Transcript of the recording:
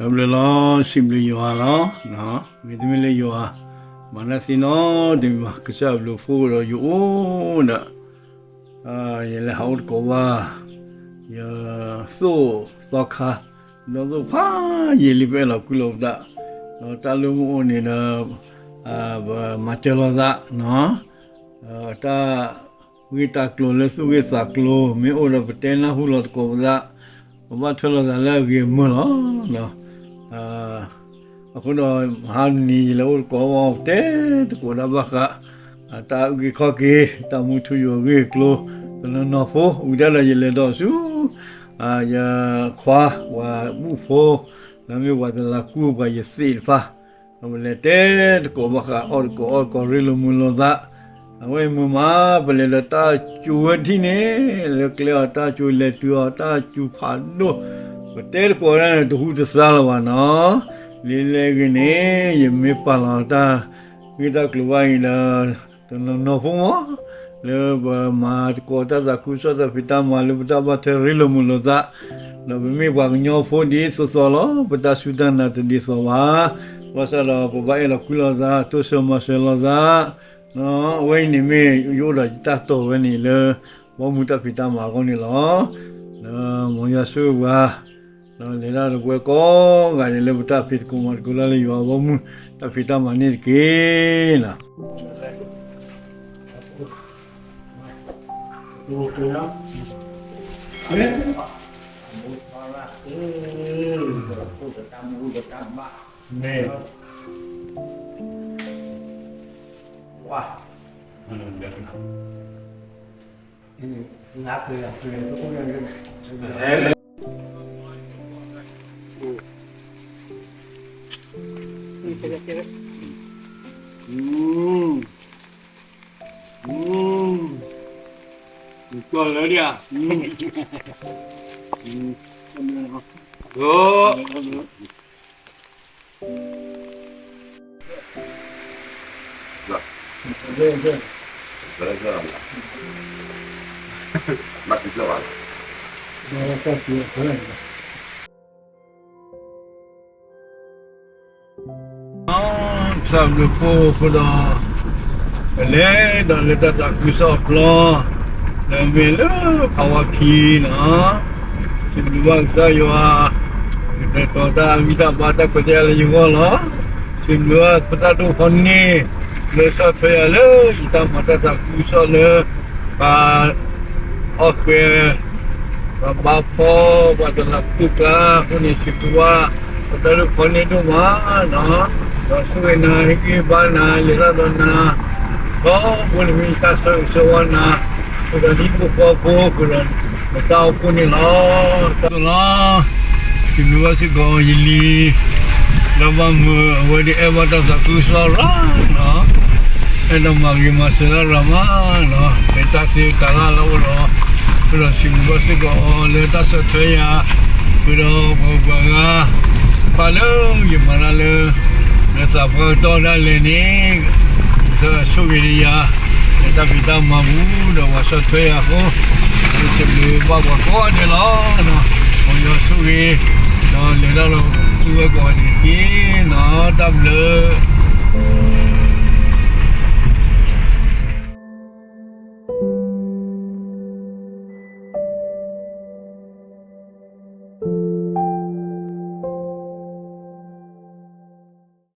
တၢ်ဘျုးလီၤ, စံးဘျုးယွၤလီၤ. မ့တမ့ၢ်လၢယွၤ မၤတၢ်သ့နီတမံၤဘၣ်, ကစၢ်အဘျုးအဖှိၣ်ဒီးယအိၣ်ဒီး ယလဲၤဟးအိၣ်သကိးဘၣ်, ယသိၣ်သီခါ ဒီးသိၣ်ဖးယံာ်လံ ပအဲၣ်လီၤကွံလီၤပသး, ဒီးတၢ်လၢမုၢ်အိၣ်န့ၣ်ဒီး ပမၤစၢၤလိာ်သး, တၢ်ဂ့ၢ်တၢ်ကျိၤလၢသူၣ်ဂ့ၢ်သးကျိၤ မ့ၢ်အိၣ်ဒီးပတဲနၢ်ဟူလီၤသကိးပသး, ပဘၣ်ထွဲလိာ်သးလၢအဂ့ၤအမုာ်လီၤ. အဃိဒီး ဟါနံၤယလဲၤအိၣ်သကိး တဲသကိးတၢ်ဘၣ်ဃး တၢ်အုၣ်က့ၤခီၣ်က့ၤ တၢ်မူထူယိာ်အဂ့ၢ်အကျိၤ တနီၤနီၤဖိ ဝံၤတၢ်ဒီးယလဲၤဒီးဆူ ယခွါ ပှၤဘူၣ်ဖိ လၢမ့ၢ်ပှၤတလးကူပှၤယသ့ၣ်တဖၣ်, ဒီးပလဲၤတဲသကိးဘၣ်ဃး အီၣ်သကိးအီသကိး ရ့လိာ်မုာ်လိာ်သး, အဝဲမုာ်မး ပလဲၤဒီးတၢ်စူၤဝဲထံၣ်န့ၣ် လၢကျဲအီၤ တၢ်စူၤလဲၤတုၤအီၤ တၢ်စူၤဖးဒိၣ်, ပတဲသကိးဒၣ်န့ၣ် တဟူးတသါလၢၤဘၣ်နီၤ. လၢလၢအဂ့ၢ်န့ၣ် ယမ့ၢ်ပာ်လီၤတၢ်ဂ့ၢ်တၢ်ကျိၤဘၣ်အံၤဒီး တနီၤနီၤဖိမး လၢပမၤသကိးတၢ်သးခုကစီၣ်တၢ်ဖံးတၢ်မၤလၢပတၢ်ဘၣ်ထွဲရ့လိာ်မုာ်လိာ်သး, ဒီးပမ့ၢ်ပှၤကညီဖိဒ်သိးသိးလီၤ. ပတၢ်စူၢ်တၢ်နာ်တဒ်သိးဘၣ်, ဘၣ်ဆၣ်ဒီးပဘၣ်အဲၣ်လီၤကွံလိာ်သး တိစၢၤမၤစၢၤလိာ်သး, အဝဲအံၤန့ၣ်မ့ၢ်ယအိၣ်ဒီးယတၢ်တိာ်ဝဲန့ၣ်လၢ ဘီမုၢ်တၢ်ဖံးတၢ်မၤအဂီၢ်န့ၣ်လီၤ. ဒီးမ်ယွၤဆိၣ်ဂ့ၤပှၤ ဒီးလဲၤတၢ်ဒီးပဝဲကိးဂၤဒဲးလၢပတၢ်ဖံးသကိးမၤသကိးလၢယွၤဘီမုၢ်တၢ်ဖံးတၢ်မၤန့ၣ်တက့ၢ်. ကစၢ်ဘျုးဖှိၣ်အဃိဒီး ပလဲၤဒီးလၢတၢ်သးခုကစီၣ်အပျီ လၢမ့ၢ်လၢဖးဝါခံနီၤ, စံးဘျုးဘၣ်ကစၢ်ယွၤ ကတဲာ်ကတီၤတၢ်ဂံၢ်တၢ်ဘါတၢ်ခွဲးတၢ်ယာ်လၢယဂီၢ်လီၤ. စံးဘျုးဘၣ်ပတၢ်ဒိၣ်ဖီန့ၣ် လၢဆီၣ်ထွဲယၤလၢယတၢ်မၤတၢ်သးခုကစီၣ်လၢ ပှၤ အီၣ်ဃဲၤ ပှၤဘါဖီ ပှၤတလးကူကျါအဃိန့ၣ် စံးဘျုးဘၣ် ပတၢ်ဒိၣ်ဖီန့ၣ်ဒိၣ်မးနီၤ, ဒီးဆိၣ်ဂ့ၤနၤ ဟ့ၣ်ဂံၢ်ဘါနၤ လဲၤတၢ်ဒီးနၤ, ဒီးပဝဲန့ၣ်မ့ၢ်တၢ်ဆၢဂ့ၤဆၢဝါနၤ, ဃုာ်ဒီးဒ်ဖိဃီဖိ ဃုာ်ဒီးနတၢ်အိၣ်ဖှိၣ်န့ၣ်လီၤ. တၢ်လီၤ စံးဘျုးဘၣ်စ့ၢ်ကီးယလံၤ ဒီးဘၣ်မုာ် အဝဲဒၣ်အဲၣ်ဘၣ်တၢ်သးခုကစီၣ်ရၣ်နီၤ, အဲၣ်ဒိးမၤဂ့ၤမၤစၢၤတၢ်ရၣ်မးနီၤ, ဖဲတၢ်သ့တၢ်လၢ်လၢအအိၣ်ဒီး ဃုာ်ဒီးစံးဘျုးဘၣ်စ့ၢ်ကီးအီၤလၢတၢ်ဆီၣ်ထွဲယၤ, ဃုာ်ဒီးပှၤဂၤ ပာ်လၢယမၤတၢ်လၢ လၢသးပှၢ်ကတီၢ်ဒၣ်လဲာ်န့ၣ် ကစၢ်ဆိၣ်ဂ့ၤယၤ လၢတၢ်ဖံးတၢ်မၤပူၤ ဒီးပှၤဆီၣ်ထွဲယၤအဃိ ယစံးဘျုးဘၣ်ပှၤကိးဂၤဒဲးလီၤ. မ်ယွၤဆိၣ်ဂ့ၤ ဒီးလဲၤတၢ်ဒီးသုဝဲကိးဂၤဒဲးတက့ၢ်နီၤ, တၢ်ဘျုး